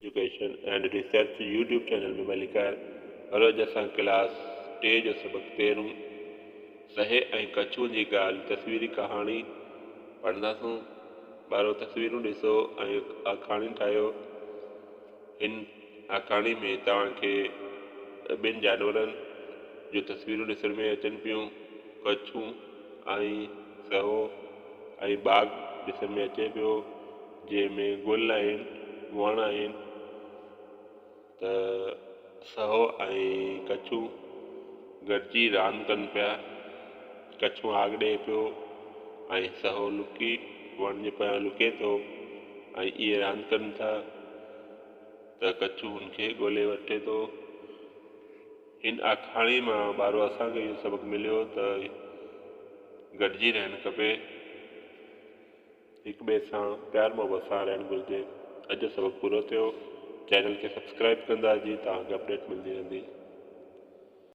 Education and research YouTube channel ۾ ڀليڪار اڄ اسان ڪلاس ٽي جو سبق تيرهون سهي ۽ ڪڇون جي ڳالهه تصويري ڪهاڻي پڙهنداسون. ٻارو تصويرون ڏسو ۽ آکاڻي ٺاهيو. هن آکاڻي ۾ توهان کي ٻن جانورن جون تصويرون ڏسڻ ۾ اچن پيون ڪڇون ۽ سهو ۽ باغ ڏسڻ ۾ اچي پيو جنهن ۾ گل آهن وڻ آهن ته سهو ۽ ڪڇون گڏجي راند ڪن پيا ڪڇون آگ ڏئي پيو ۽ سهو لڪي وڻ جي پويان لڪي ٿو ۽ اهي راند ڪن ٿا ته ڪڇون هن کي ڳولي وٺي ٿو. هن آکاڻي مان ٻارو اسان کي اهو سبق مليو ته گڏجي رهڻ کپي. هڪ ٻئي سان پيار محبت سان رهڻ گهرجي. اڄ جو سبق پورو ٿيو. چينل کي سبسڪرائب ڪندا جي توهان کي اپڊيٽ ملندي رهندي.